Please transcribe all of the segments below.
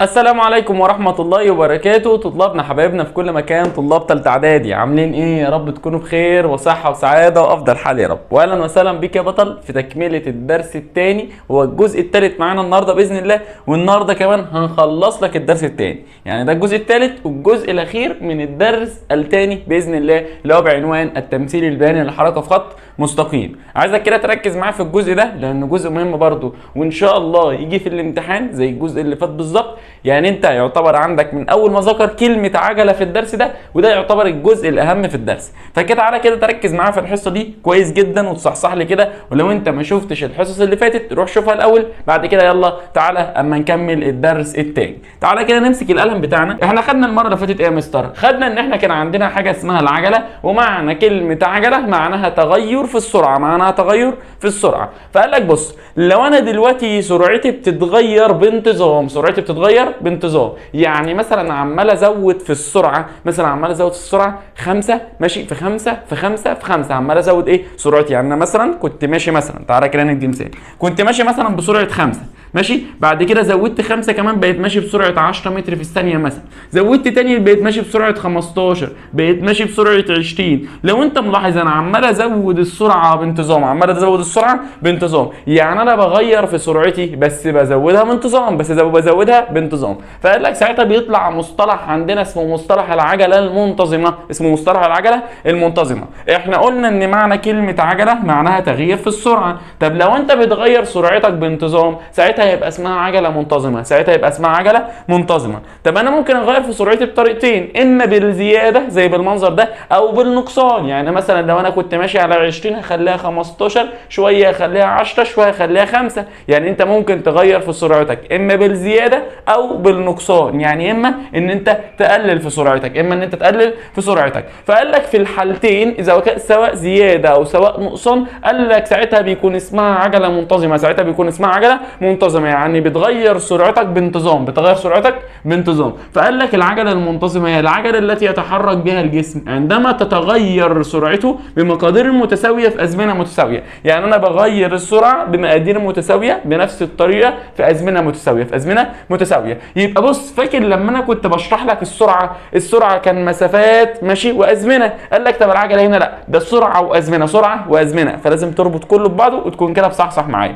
السلام عليكم ورحمة الله وبركاته. طلابنا حبايبنا في كل مكان، طلاب تالتة اعدادي، عاملين ايه؟ يا رب تكونوا بخير وصحة وسعادة وافضل حال يا رب. واهلا وسهلا بك يا بطل في تكملة الدرس الثاني، هو الجزء الثالث معانا النهارده باذن الله. والنهارده كمان هنخلص لك الدرس الثاني، يعني ده الجزء الثالث والجزء الاخير من الدرس الثاني باذن الله، اللي هو بعنوان التمثيل البياني للحركة في خط مستقيم. عايزك كده تركز معايا في الجزء ده لانه جزء مهم برضه، وان شاء الله يجي في الامتحان زي الجزء اللي فات بالظبط. يعني انت يعتبر عندك من اول ما ذكر كلمة عجله في الدرس ده، وده يعتبر الجزء الاهم في الدرس. فكده تعالى كده تركز معايا في الحصة دي كويس جدا وتصحصح لي كده. ولو انت ما شفتش الحصص اللي فاتت روح شوفها الاول، بعد كده يلا تعالى اما نكمل الدرس التاني. تعالى كده نمسك القلم بتاعنا. احنا خدنا المرة اللي فاتت ايه يا مستر؟ خدنا ان احنا كان عندنا حاجة اسمها العجله، ومعنى كلمة عجله معناها تغير في السرعة، معناها تغير في السرعة. فقال لك بص، لو انا دلوقتي سرعتي بتتغير بانتظام، سرعتي بتتغير بانتظام، يعني مثلا عمال ازود في السرعة، مثلا عمال ازود في السرعة 5، ماشي، في 5 في 5 في 5، عمال ازود ايه سرعتي. يعني انا مثلا كنت ماشي مثلا، تعالى كده ندي مثال، كنت ماشي مثلا بسرعة 5، ماشي، بعد كده زودت 5 كمان، بقيت ماشي بسرعة 10 متر في الثانية مثلا، زودت تاني بقيت ماشي بسرعة 15، بقيت ماشي بسرعة 20. لو انت ملاحظ انا عمال ازود السرعة بانتظام، عمال ازود السرعة بانتظام، يعني انا بغير في سرعتي بس بزودها بانتظام، بس بزودها بانتظام. فقال لك ساعتها بيطلع مصطلح عندنا اسمه مصطلح العجلة المنتظمه، اسمه مصطلح العجلة المنتظمه. احنا قلنا ان معنى كلمة عجله معناها تغيير في السرعة. طب لو انت بتغير سرعتك بانتظام ساعتها يبقى اسمها عجله منتظمة، ساعتها يبقى اسمها عجله منتظمة. طب انا ممكن اغير في سرعتي بطريقتين، اما بالزيادة زي بالمنظر ده او بالنقصان. يعني مثلا لو انا كنت ماشي على 20 هخليها 15، شوية اخليها 10، شوية اخليها 5. يعني انت ممكن تغير في سرعتك اما بالزيادة او بالنقصان، يعني اما ان انت تقلل في سرعتك، اما ان انت تقلل في سرعتك. فقال لك في الحالتين اذا سواء زيادة او سواء نقصان، قال لك ساعتها بيكون اسمها عجله منتظمة، ساعتها بيكون اسمها عجله منتظمة، يعني بتغير سرعتك بانتظام، بتغير سرعتك بانتظام. فقال لك العجلة المنتظمه هي العجلة التي يتحرك بها الجسم عندما تتغير سرعته بمقادير متساوية في ازمنة متساوية. يعني انا بغير السرعة بمقادير متساوية بنفس الطريقة في ازمنة متساوية، في ازمنة متساوية. يبقى بص، فاكر لما انا كنت بشرح لك السرعة، السرعة كان مسافات ماشي وازمنة، قال لك طب العجلة هنا لا، ده سرعة وازمنة، سرعة وازمنة، فلازم تربط كله ببعضه وتكون كده بصح معايا.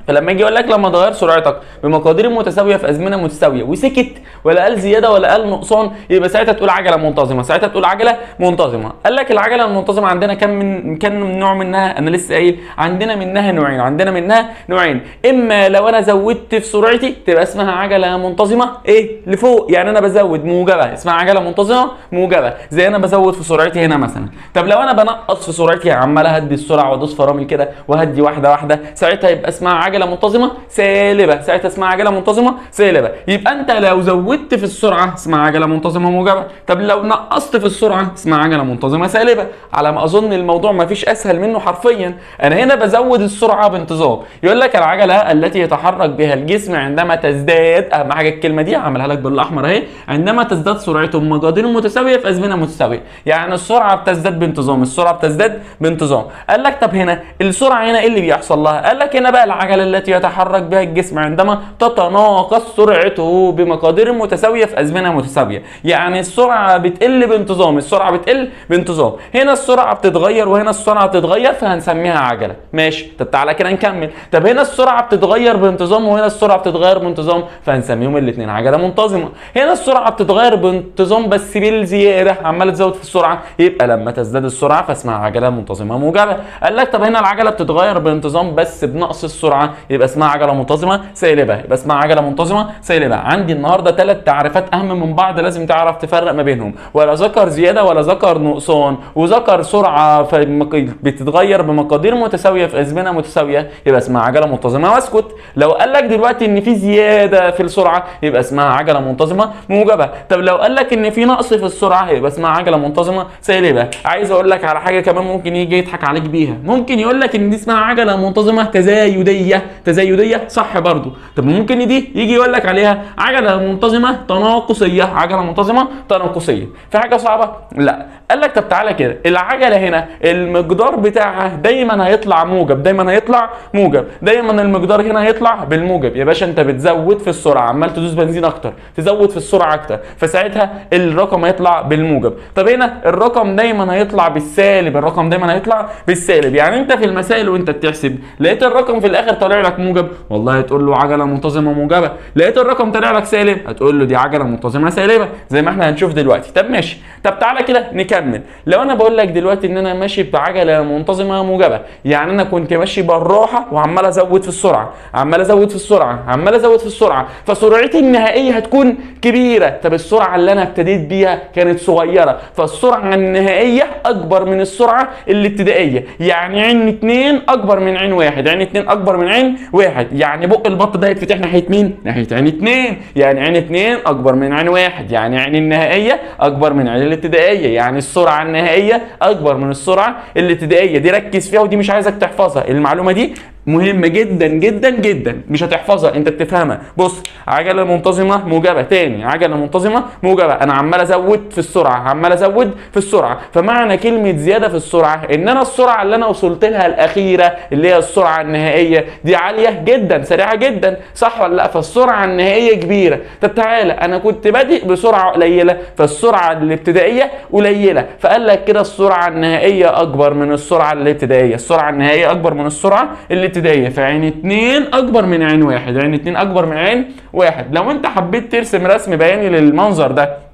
فلما يجي يقول لك لما تغير سرعتك بمقادير متساوية في ازمنة متساوية وسكت ولا قال زيادة ولا قال نقصان، يبقى ساعتها تقول عجله منتظمة، ساعتها تقول عجله منتظمة. قال لك العجلة المنتظمه عندنا كم من كم نوع منها؟ انا لسه قايل عندنا منها نوعين، عندنا منها نوعين. اما لو انا زودت في سرعتي تبقى اسمها عجله منتظمة ايه لفوق، يعني انا بزود موجبه، اسمها عجله منتظمة موجبه، زي انا بزود في سرعتي هنا مثلا. طب لو انا بنقص في سرعتي، عمال اهدي السرعة وادوس فرامل كده وهدي واحدة واحدة، ساعتها يبقى اسمها عجله منتظمة سالبه، ساعتها اسمها عجله منتظمة سالبه. يبقى انت لو زودت في السرعة اسمها عجله منتظمة موجبه، طب لو نقصت في السرعة اسمها عجله منتظمة سالبه. على ما اظن الموضوع ما فيش اسهل منه حرفيا. انا هنا بزود السرعة بانتظام. يقول لك العجلة التي يتحرك بها الجسم عندما تزداد، اهم حاجة الكلمة دي عملها لك بالاحمر اهي، عندما تزداد سرعته بمقادير متساوية في ازمنة متساوية، يعني السرعة بتزداد بانتظام، السرعة بتزداد بانتظام. قال لك طب هنا السرعة هنا ايه اللي بيحصل لها؟ قال لك هنا بقى العجلة التي يتحرك بها الجسم عندما تتناقص سرعته بمقادير متساوية في ازمنة متساوية، يعني السرعة بتقل بانتظام، السرعة بتقل بانتظام. هنا السرعة بتتغير وهنا السرعة بتتغير، فهنسميها عجله، ماشي. طب تعالى كده نكمل. طب هنا السرعة بتتغير بانتظام وهنا السرعة بتتغير بانتظام، فهنسميهم الاثنين عجله منتظمة. هنا السرعة بتتغير بانتظام بس بالزيادة، عماله تزود في السرعة، يبقى لما تزداد السرعة فاسمها عجله منتظمة موجبه. قال لك طب هنا العجلة بتتغير بانتظام بس بنقص السرعة، يبقى اسمها عجله منتظمة سالبه، يبقى اسمها عجله منتظمة سالبه. عندي النهارده 3 تعريفات اهم من بعض لازم تعرف تفرق ما بينهم، ولا ذكر زيادة ولا ذكر نقصان، وذكر سرعة بتتغير بمقادير متساوية في ازمنة متساوية، يبقى اسمها عجله منتظمة واسكت. لو قال لك دلوقتي ان في زيادة في السرعة يبقى اسمها عجله منتظمة موجبه. طب لو قال لك ان في نقص في السرعة يبقى اسمها عجله منتظمة سالبه. عايز اقول لك على حاجة كمان ممكن يجي يضحك عليك بيها، ممكن يقول لك ان دي اسمها عجله منتظمة تزايديه، تزايديه صح برضو. طب ممكن دي يجي يقول لك عليها عجله منتظمة تناقصيه، عجله منتظمة تناقصيه. في حاجة صعبة؟ لا. قال لك طب تعالى كده، العجلة هنا المقدار بتاعها دايما هيطلع موجب، دايما هيطلع موجب، دايما المقدار هنا هيطلع بالموجب. يا باشا انت بتزود في السرعة، عمال تدوس بنزين اكتر، تزود في السرعة اكتر، فساعتها الرقم هيطلع بالموجب. طب هنا الرقم دايما هيطلع بالسالب، الرقم دايما هيطلع بالسالب. يعني انت في المسائل وانت بتحسب لقيت الرقم في الاخر طالع لك موجب، والله هتقول له عجله منتظمة موجبه. لقيت الرقم طالع لك سالب، هتقول له دي عجله منتظمة سالبه، زي ما احنا هنشوف دلوقتي. طب ماشي، طب تعالى كده نكمل. لو انا بقول لك دلوقتي ان انا ماشي بعجله منتظمة موجبه، يعني انا كنت ماشي بالراحة وعمال ازود في السرعة، عمال ازود في السرعة، عمال ازود في السرعة، فسرعتي النهائية هتكون كبيرة. طب السرعة اللي انا ابتديت بيها كانت صغيرة، فالسرعه النهائية اكبر من السرعة الابتدائية، يعني عين 2 اكبر من عين 1، عين 2 اكبر من عين 1، يعني بق البط ده هيتفتح ناحية مين؟ ناحية عين 2، يعني عين 2 اكبر من عين 1، يعني عين النهائية اكبر من عين الابتدائية، يعني السرعة النهائية اكبر من السرعة الابتدائية. دي ركز فيها ودي مش عايزك تحفظها، المعلومة دي مهمة جدا جدا جدا، مش هتحفظها انت بتفهمها. بص، عجله منتظمة موجبه، تاني عجله منتظمة موجبه، انا عمال ازود في السرعة، عمال ازود في السرعة، فمعنى كلمة زيادة في السرعة ان انا السرعة اللي انا وصلت لها الاخيرة اللي هي السرعة النهائية دي عالية جدا، سريعة جدا، صح ولا لا؟ فالسرعه النهائية كبيرة. طب تعالى، انا كنت بادئ بسرعة قليله، فالسرعه الابتدائية قليله، فقال لك كده السرعة النهائية اكبر من السرعة الابتدائية، السرعة النهائية اكبر من السرعة الابتدائية، فعين 2 اكبر من عين 1، عين 2 اكبر من عين 1. لو انت حبيت ترسم رسم بياني للمنظر ده،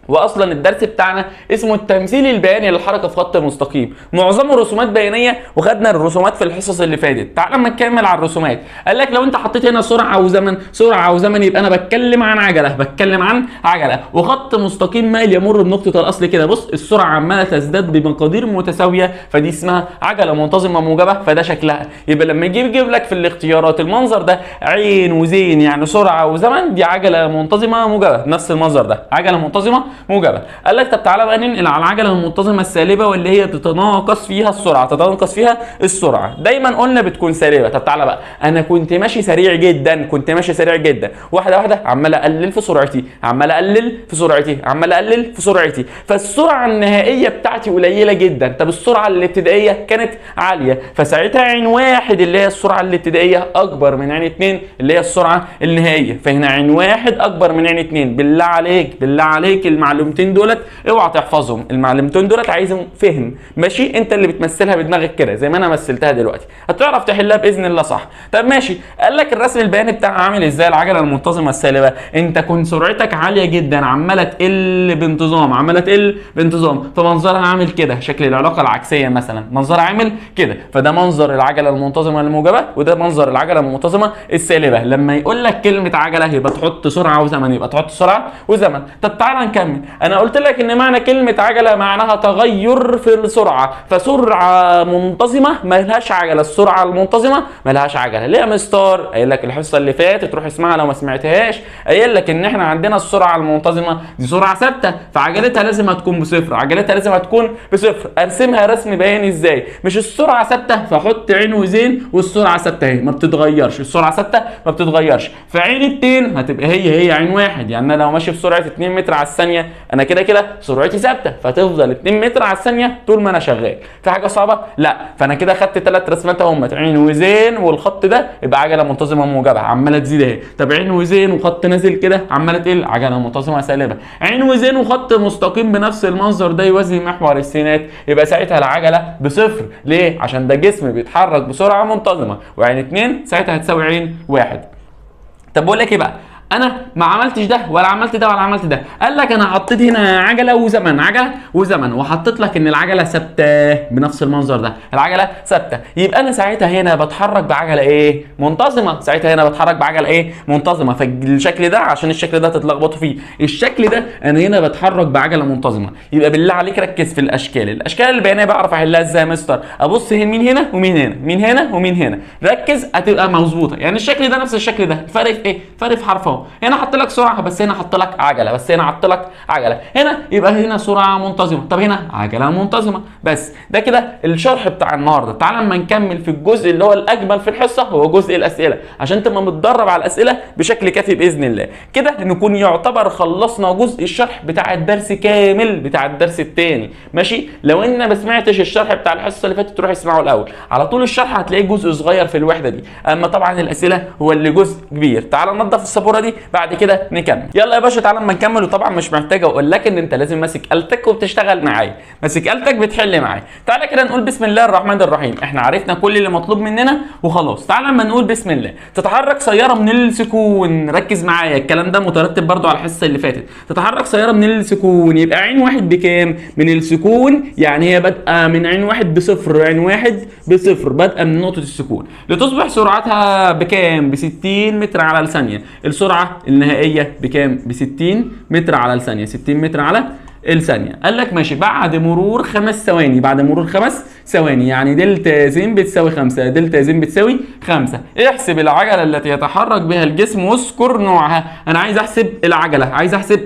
واصلا الدرس بتاعنا اسمه التمثيل البياني للحركة في خط مستقيم، معظمه رسومات بيانيه وخدنا الرسومات في الحصص اللي فاتت. تعال لما نكمل على الرسومات. قال لك لو انت حطيت هنا سرعة وزمن، سرعة وزمن، يبقى انا بتكلم عن عجله، بتكلم عن عجله وخط مستقيم مائل يمر بنقطة الاصل كده. بص، السرعة عماله تزداد بمقادير متساوية، فدي اسمها عجله منتظمة موجبه، فده شكلها. يبقى لما يجيب لك في الاختيارات المنظر ده عين وزين، يعني سرعة وزمن، دي عجله منتظمة موجبه، نفس المنظر ده عجله منتظمة موجبه. قال لك طب تعالى بقى ننقل على العجلة المنتظمه السالبه، واللي هي تتناقص فيها السرعة، تتناقص فيها السرعة، دايما قلنا بتكون سالبه. طب تعالى بقى، انا كنت ماشي سريع جدا، كنت ماشي سريع جدا، واحدة واحدة عمال اقلل في سرعتي، عمال اقلل في سرعتي، عمال اقلل في سرعتي، فالسرعه النهائية بتاعتي قليله جدا. طب السرعة الابتدائية كانت عالية، فساعتها عين 1 اللي هي السرعة الابتدائية اكبر من عين 2 اللي هي السرعة النهائية، فهنا عين 1 اكبر من عين 2. بالله عليك، بالله عليك المعلومتين دولت اوعى تحفظهم، المعلومتين دولت عايزهم فهم، ماشي؟ انت اللي بتمثلها بدماغك كده زي ما انا مثلتها دلوقتي، هتعرف تحلها باذن الله، صح؟ طب ماشي. قال لك الرسم البياني بتاعها عامل ازاي العجلة المنتظمه السالبه؟ انت كنت سرعتك عالية جدا، عماله تقل بانتظام، عماله تقل بانتظام، فمنظرها عامل كده، شكل العلاقة العكسيه مثلا، منظرها عامل كده، فده منظر العجلة المنتظمه الموجبة، وده منظر العجلة المنتظمه السالبه. لما يقول لك كلمة عجله يبقى تحط سرعة وزمن، يبقى تحط سرعة وزمن. طب تعالى نكمل. انا قلت لك ان معنى كلمة عجله معناها تغير في السرعة، فسرعه منتظمة مالهاش عجله، السرعة المنتظمه مالهاش عجله. ليه يا مستر؟ قايل لك الحصة اللي فاتت، تروح اسمعها لو ما سمعتهاش، قايل لك ان احنا عندنا السرعة المنتظمه دي سرعة ثابتة، فعجلتها لازم هتكون بصفر، عجلتها لازم هتكون بصفر. ارسمها رسم بياني ازاي؟ مش السرعة ثابتة، فحط عين وزين، والسرعة ثابتة اهي ما بتتغيرش، السرعة ثابتة ما بتتغيرش، فعين 2 هتبقى هي عين 1، يعني انا لو ماشي بسرعة 2 متر على الثانية انا كده كده سرعتي ثابتة، فتفضل 2 متر على الثانية طول ما انا شغال. في حاجة صعبة؟ لا. فانا كده خدت 3 رسمات اهم، عين وزين والخط ده يبقى عجله منتظمة موجبه عماله تزيد اهي. طب عين وزين وخط نازل كده عماله تقل، عجله منتظمة سالبه. عين وزين وخط مستقيم بنفس المنظر ده يوازي محور السينات، يبقى ساعتها العجلة بصفر. ليه؟ عشان ده جسم بيتحرك بسرعة منتظمة، وعين 2 ساعتها هتساوي عين 1. طب بقول لك ايه بقى، انا ما عملتش ده ولا عملت ده ولا عملت ده. قال لك انا حطيت هنا عجله وزمن، عجله وزمن، وحطيت لك ان العجلة ثابتة بنفس المنظر ده، العجلة ثابتة، يبقى انا ساعتها هنا بتحرك بعجله ايه؟ منتظمة. ساعتها هنا بتحرك بعجله ايه؟ منتظمة. فالشكل ده عشان الشكل ده تتلخبطوا فيه، الشكل ده انا هنا بتحرك بعجله منتظمة. يبقى بالله عليك ركز في الاشكال، الاشكال البيانيه بعرف احلها ازاي يا مستر؟ ابص هنا مين هنا ومين هنا، مين هنا ومين هنا، ركز هتبقى مظبوطة. يعني الشكل ده نفس الشكل ده، الفرق في ايه؟ فرق في حرف اهو. اهو. هنا حط لك سرعة بس هنا حط لك عجله، بس هنا حط لك عجله، هنا يبقى هنا سرعة منتظمة، طب هنا عجله منتظمة. بس ده كده الشرح بتاع النهارده. تعال لما نكمل في الجزء اللي هو الاجمل في الحصة، هو جزء الاسئلة، عشان تبقى متدرب على الاسئلة بشكل كافي باذن الله. كده نكون يعتبر خلصنا جزء الشرح بتاع الدرس كامل بتاع الدرس الثاني. ماشي، لو انت ما سمعتش الشرح بتاع الحصة اللي فاتت تروح اسمعه الاول على طول. الشرح هتلاقيه جزء صغير في الوحدة دي، اما طبعا الاسئلة هو اللي جزء كبير. تعال ننضف السبوره دي بعد كده نكمل. يلا يا باشا تعال اما نكمل. وطبعا مش محتاج اقول لك ان انت لازم ماسك آلتك وبتشتغل معايا، ماسك آلتك بتحل معايا. تعال كده نقول بسم الله الرحمن الرحيم. احنا عرفنا كل اللي مطلوب مننا وخلاص. تعال اما نقول بسم الله. تتحرك سيارة من السكون، ركز معايا الكلام ده مترتب برضو على الحصة اللي فاتت. تتحرك سيارة من السكون، يبقى عين واحد بكام؟ من السكون، يعني هي بادئه من عين واحد بصفر، عين واحد بصفر، بادئه من نقطة السكون، لتصبح سرعتها بكام؟ ب 60 متر على الثانية. السرعة النهائية بكام؟ ب 60 متر على الثانية، 60 متر على الثانية. قال لك ماشي، بعد مرور 5 ثواني، بعد مرور 5 ثواني، يعني دلتا زين بتساوي 5، دلتا زين بتساوي 5. احسب العجلة التي يتحرك بها الجسم واذكر نوعها. انا عايز احسب العجلة، عايز احسب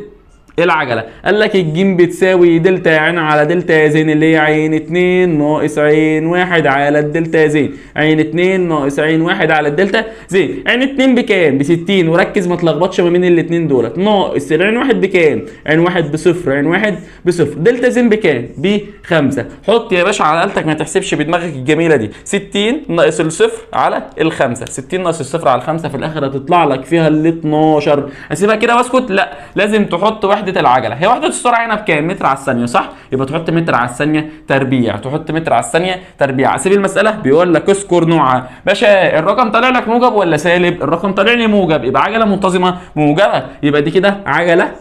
العجلة. قال لك الجيم بتساوي دلتا عين على دلتا زين، اللي هي عين 2 ناقص عين 1 على الدلتا زين، عين 2 ناقص عين 1 على الدلتا زين. عين 2 بكام؟ ب 60، وركز ما تلخبطش ما بين الاثنين دولت، ناقص العين 1 بكام؟ عين 1 بصفر، عين 1 بصفر. دلتا زين بكام؟ ب 5. حط يا باشا على آلتك، ما تحسبش بدماغك الجميلة دي. 60 ناقص الصفر على الخمسة، 60 ناقص الصفر على الخمسة، في الاخر هتطلع لك فيها ال 12. اسيبها كده واسكت؟ لا، لازم تحط وحده العجلة. هي وحده السرعة هنا بكام؟ متر على الثانية، صح؟ يبقى تحط متر على الثانية تربيع، تحط متر على الثانية تربيع. اسيب المسالة، بيقول لك اذكر نوعها. باشا الرقم طالع لك موجب ولا سالب؟ الرقم طالع لي موجب، يبقى عجله منتظمة موجبه، يبقى دي كده عجله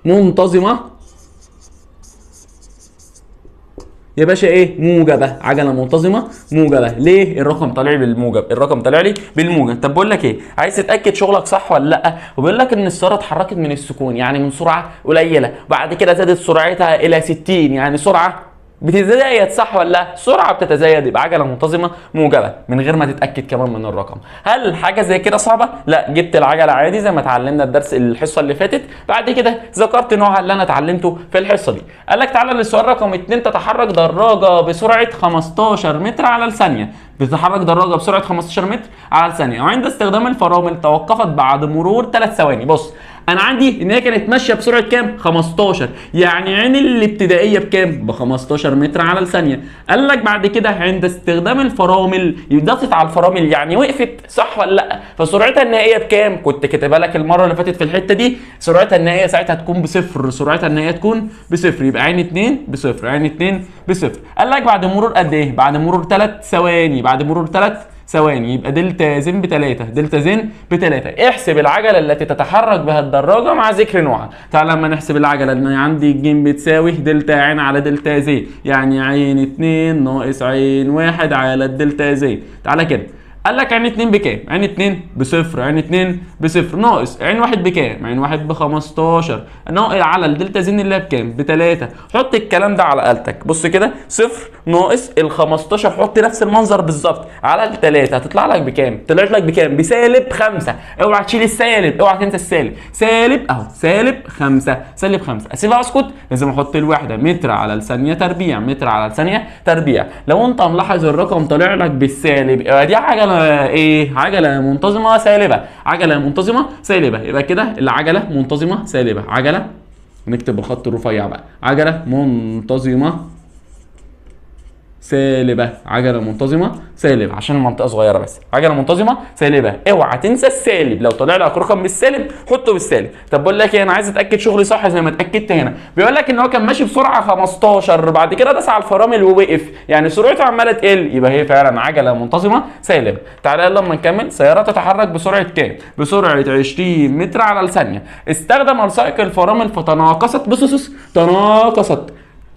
منتظمة يا باشا ايه؟ موجبه، عجله منتظمة موجبه. ليه؟ الرقم طالع لي بالموجب، الرقم طالع لي بالموجب. طب بقول لك ايه، عايز تتاكد شغلك صح ولا لا؟ وبيقول لك ان السيارة اتحركت من السكون، يعني من سرعة قليله، بعد كده زادت سرعتها الى 60، يعني سرعة بتتزايد، صح ولا لا؟ سرعة بتتزايد، يبقى عجله منتظمة موجبه من غير ما تتاكد كمان من الرقم. هل حاجة زي كده صعبة؟ لا، جبت العجلة عادي زي ما اتعلمنا الدرس الحصة اللي فاتت، بعد كده ذكرت نوعها اللي انا اتعلمته في الحصة دي. قال لك تعالى للسؤال رقم 2، تتحرك دراجة بسرعة 15 متر على الثانية، بتتحرك دراجة بسرعة 15 متر على الثانية، وعند استخدام الفرامل توقفت بعد مرور 3 ثواني. بص انا عندي ان هي كانت ماشية بسرعة كام؟ 15، يعني عين الابتدائية بكام؟ ب 15 متر على الثانية. قال لك بعد كده عند استخدام الفرامل، ضغطت على الفرامل يعني وقفت، صح ولا لا؟ فسرعتها النهائية بكام؟ كنت كاتبها لك المرة اللي فاتت في الحتة دي، سرعتها النهائية ساعتها تكون بصفر، سرعتها النهائية تكون بصفر، يبقى عين 2 بصفر، عين 2 بصفر. قال لك بعد مرور قد ايه؟ بعد مرور 3 ثواني، بعد مرور 3 ثواني، يبقى دلتا زين ب3، دلتا زين ب3. احسب العجلة التي تتحرك بها الدراجة مع ذكر نوعها. تعال لما نحسب العجلة، ان عندي الجيم بتساوي دلتا عين على دلتا زين، يعني عين 2 ناقص عين 1 على الدلتا زين. تعالى كده، قال لك عين 2 بكام؟ عين 2 بصفر، عين 2 بصفر، ناقص عين 1 بكام؟ عين 1 ب15، ناقص على الدلتا زين اللي هي بكام؟ ب3. حط الكلام ده على آلتك، بص كده، صفر ناقص ال 15، حط نفس المنظر بالظبط على ال3، هتطلع لك بكام؟ طلعت لك بكام؟ بسالب 5. اوعى تشيل السالب، اوعى تنسى السالب، سالب اهو، سالب 5، سالب 5. اسيبها اسكت؟ لازم احط الوحدة متر على الثانية تربيع، متر على الثانية تربيع. لو انت ملاحظ الرقم طالع لك بالسالب، يبقى دي عجله ايه؟ عجله منتظمة سالبه، عجله منتظمة سالبه، يبقى كده العجلة منتظمة سالبه، عجله نكتب بالخط الرفيع بقى، عجله منتظمة سالبه، عجله منتظمة سالبه عشان المنطقة صغيرة بس، عجله منتظمة سالبه. اوعى تنسى السالب، لو طلع لك رقم بالسالب حطه بالسالب. طب بقول لك ايه، انا عايز اتاكد شغلي صح زي ما اتاكدت هنا. بيقول لك ان هو كان ماشي بسرعة 15، بعد كده داس على الفرامل ووقف، يعني سرعته عماله تقل، يبقى هي فعلا عجله منتظمة سالبه. تعالى يلا اما نكمل. سيارة تتحرك بسرعة كام؟ بسرعة 20 متر على الثانية، استخدم السائق الفرامل فتناقصت، بص بص تناقصت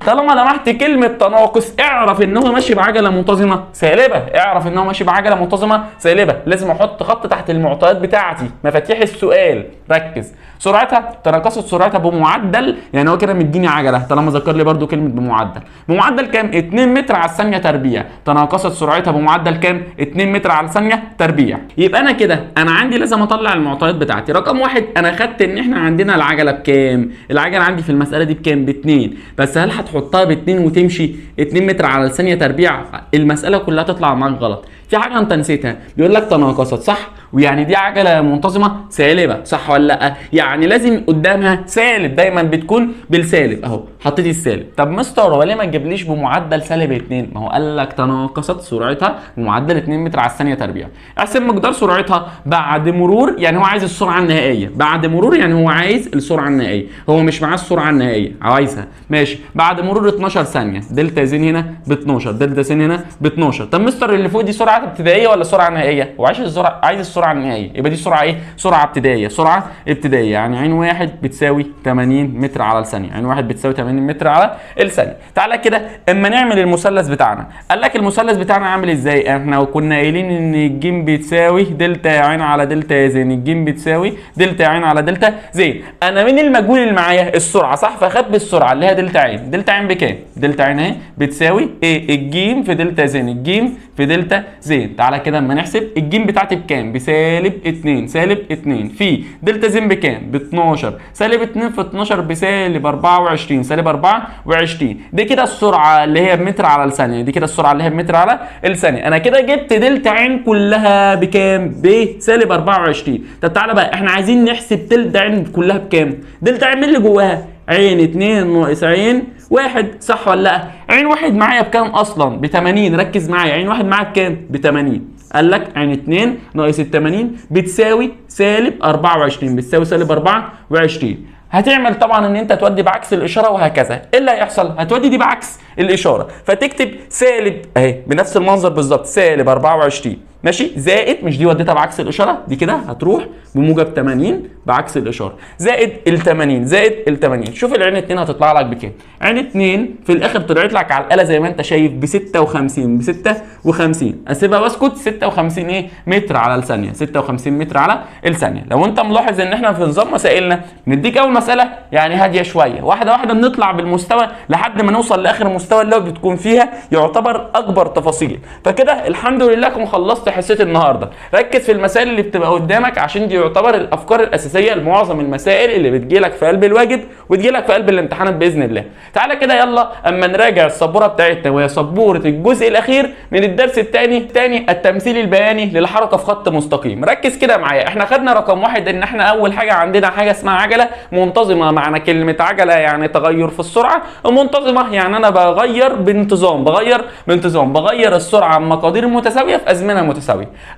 طالما لمحت كلمة تناقص اعرف ان هو ماشي بعجلة منتظمة سالبة، اعرف ان هو ماشي بعجلة منتظمة سالبة. لازم احط خط تحت المعطيات بتاعتي، مفاتيح السؤال، ركز. سرعتها تناقصت سرعتها بمعدل، يعني هو كده مديني عجلة طالما ذكر لي برده كلمة بمعدل، بمعدل كام؟ 2 متر على الثانية تربيع. تناقصت سرعتها بمعدل كام؟ 2 متر على الثانية تربيع. يبقى انا كده انا عندي لازم اطلع المعطيات بتاعتي. رقم واحد، انا خدت ان احنا عندنا العجلة بكام؟ العجلة عندي في المسألة دي بكام؟ ب2. بس هل هتحطها ب2 وتمشي 2 متر على الثانية تربيع؟ المسألة كلها تطلع معاك غلط. في حاجة انت نسيتها، بيقول لك تناقصت، صح؟ ويعني دي عجلة منتظمة سالبة، صح ولا لا؟ يعني لازم قدامها سالب، دايما بتكون بالسالب، اهو حطيت السالب. طب مستر هو ليه ما تجيبليش بمعدل سالب 2؟ ما هو قال لك تناقصت سرعتها بمعدل 2 متر على الثانية تربيع. احسب مقدار سرعتها بعد مرور، يعني هو عايز السرعة النهائية بعد مرور، يعني هو عايز السرعة النهائية، هو مش معاه السرعة النهائية، عايزها ماشي بعد مرور 12 ثانية. دلتا زين هنا ب 12، دلتا زين هنا ب 12. طب مستر اللي فوق دي سرعة ابتدائية ولا سرعة نهائية؟ هو عايز السرعة، عايز السرعة النهائية، يبقى دي سرعة ايه؟ سرعة ابتدائية، سرعة ابتدائية. يعني عين واحد بتساوي 80 متر على الثانية، عين واحد بتساوي 80 متر على الثانية. تعالى كده اما نعمل المثلث بتاعنا. قال لك المثلث بتاعنا عامل ازاي؟ احنا كنا قايلين ان الجيم بتساوي دلتا عين على دلتا زين، الجيم بتساوي دلتا عين على دلتا زين. انا مين المجهول اللي معايا؟ السرعة، صح؟ فاخد بالسرعة اللي هي دلتا عين. دلتا عين بكام؟ دلتا عين اهي بتساوي ايه؟ الجيم في دلتا زين، الجيم في دلتا زين. تعالى كده اما نحسب الجيم بتاعتي بكام؟ بسالب 2، سالب 2 في دلتا زين بكام؟ ب 12، سالب 2 في 12 بسالب 24، سالب 24. دي كده السرعة اللي هي بمتر على الثانية، دي كده السرعة اللي هي بمتر على الثانية. انا كده جبت دلتا عين كلها بكام؟ بسالب 24. طب تعالى بقى احنا عايزين نحسب دلتا عين كلها بكام؟ دلتا عين مين اللي جواها؟ عين 2 ناقص عين 1، صح ولا لا؟ عين واحد معايا بكام اصلا؟ ب 80. ركز معايا، عين واحد معايا بكام؟ ب 80. قال لك عين 2 ناقص ال 80 بتساوي سالب 24، بتساوي سالب 24. هتعمل طبعا ان انت تودي بعكس الاشارة وهكذا. ايه اللي هيحصل؟ هتودي دي بعكس الاشارة، فتكتب سالب اهي بنفس المنظر بالظبط، سالب 24 ماشي، زائد، مش دي وديتها بعكس الاشارة، دي كده هتروح بموجب 80 بعكس الاشارة، زائد ال 80، زائد ال 80. شوف العين 2 هتطلع لك بكام؟ عين 2 في الاخر طلعت لك على الاله زي ما انت شايف ب 56، ب 56. اسيبها واسكت. 56 ايه؟ متر على الثانية، 56 متر على الثانية. لو انت ملاحظ ان احنا في نظام مسائلنا نديك اول مسالة يعني هادية شوية، واحدة واحدة بنطلع بالمستوى لحد ما نوصل لاخر مستوى اللي هو بتكون فيها يعتبر اكبر تفاصيل. فكده الحمد لله كن خلصت حصة النهارده. ركز في المسائل اللي بتبقى قدامك عشان دي يعتبر الافكار الاساسية لمعظم المسائل اللي بتجيلك في قلب الواجب وتجيلك في قلب الامتحانات باذن الله. تعالى كده يلا اما نراجع السبوره بتاعتنا، وهي سبورة الجزء الاخير من الدرس الثاني التمثيل البياني للحركة في خط مستقيم. ركز كده معايا، احنا خدنا رقم واحد ان احنا اول حاجة عندنا حاجة اسمها عجله منتظمة. معنى كلمة عجله يعني تغير في السرعة، ومنتظمه يعني انا بغير بانتظام، بغير بانتظام، بغير السرعة بمقادير متساوية في ازمنة متساوية.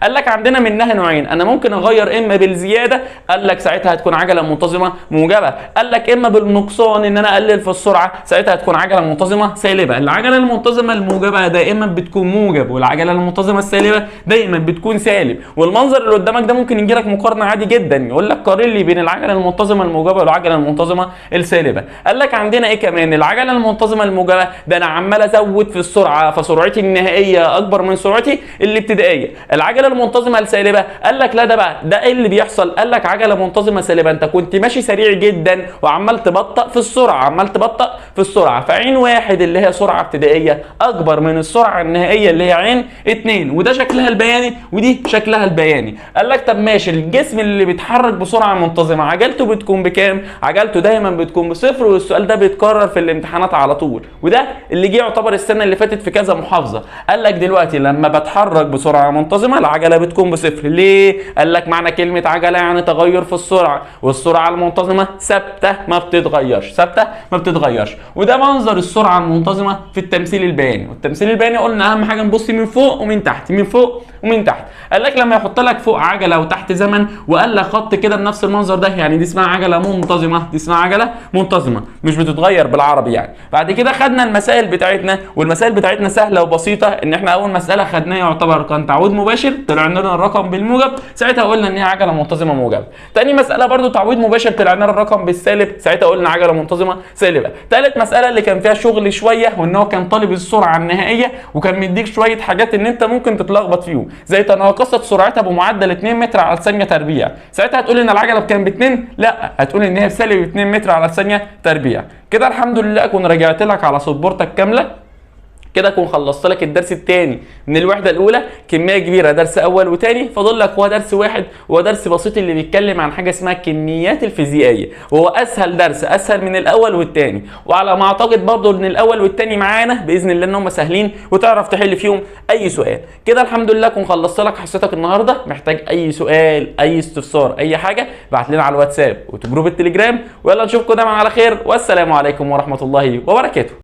قال لك عندنا منها نوعين، انا ممكن اغير اما بالزيادة، قال لك ساعتها هتكون عجله منتظمة موجبه، قال لك اما بالنقصان ان انا اقلل في السرعة، ساعتها هتكون عجله منتظمة سالبه. العجلة المنتظمه الموجبة دائما بتكون موجب، والعجلة المنتظمه السالبه دائما بتكون سالب. والمنظر اللي قدامك ده ممكن يجي لك مقارنة عادي جدا، يقول لك قارن لي بين العجلة المنتظمه الموجبة والعجلة المنتظمه السالبه. قال لك عندنا ايه كمان؟ العجلة المنتظمه الموجبة ده انا عمال ازود في السرعة، فسرعتي النهائية اكبر من سرعتي الابتدائية. العجلة المنتظمه السالبه قال لك لا، ده بقى ده ايه اللي بيحصل؟ قال لك عجله منتظمة سالبه انت كنت ماشي سريع جدا وعمال تبطأ في السرعة، عمال تبطأ في السرعة، فعين واحد اللي هي سرعة ابتدائية اكبر من السرعة النهائية اللي هي عين 2، وده شكلها البياني ودي شكلها البياني. قال لك طب ماشي، الجسم اللي بيتحرك بسرعة منتظمة عجلته بتكون بكام؟ عجلته دايما بتكون بصفر، والسؤال ده بيتكرر في الامتحانات على طول، وده اللي جه يعتبر السنة اللي فاتت في كذا محافظة. قال لك دلوقتي لما بتحرك بسرعة منتظمة العجلة بتكون بصفر. ليه؟ قال لك معنى كلمة عجله يعني تغير في السرعة، والسرعة المنتظمه ثابتة ما بتتغيرش، ثابتة ما بتتغيرش. وده منظر السرعة المنتظمه في التمثيل البياني. والتمثيل البياني قلنا اهم حاجة نبص من فوق ومن تحت، من فوق ومن ومن تحت. قال لك لما يحط لك فوق عجله وتحت زمن وقال لك خط كده بنفس المنظر ده، يعني دي اسمها عجله منتظمة، دي اسمها عجله منتظمة مش بتتغير بالعربي يعني. بعد كده خدنا المسائل بتاعتنا، والمسائل بتاعتنا سهلة وبسيطة. ان احنا اول مسالة خدناها يعتبر كان تعويض مباشر، طلع لنا الرقم بالموجب، ساعتها قلنا ان هي عجله منتظمة موجبه. تاني مسالة برضو تعويض مباشر، طلع لنا الرقم بالسالب، ساعتها قلنا عجله منتظمة سالبه. تالت مسالة اللي كان فيها شغل شوية، وان هو كان طالب السرعة النهائية وكان مديك شوية حاجات ان انت ممكن تتلخبط فيهم، زي تناقصت سرعتها بمعدل 2 متر على الثانية تربيع. ساعتها هتقول ان العجلة بكام؟ ب 2؟ لا، هتقول ان هي بسالب 2 متر على الثانية تربيع. كده الحمد لله اكون رجعت لك على سبورتك كاملة. كده اكون خلصت لك الدرس الثاني من الوحدة الاولى، كمية كبيرة، درس اول وثاني، فاضل لك هو درس واحد، وهو درس بسيط اللي بيتكلم عن حاجة اسمها الكميات الفيزيائية، وهو اسهل درس، اسهل من الاول والثاني. وعلى ما اعتقد برضو ان الاول والثاني معانا باذن الله ان هم سهلين وتعرف تحل فيهم اي سؤال. كده الحمد لله اكون خلصت لك حصتك النهارده. محتاج اي سؤال، اي استفسار، اي حاجة، ابعت لنا على الواتساب وجروب التليجرام. ويلا نشوفكم دايما على خير، والسلام عليكم ورحمة الله وبركاته.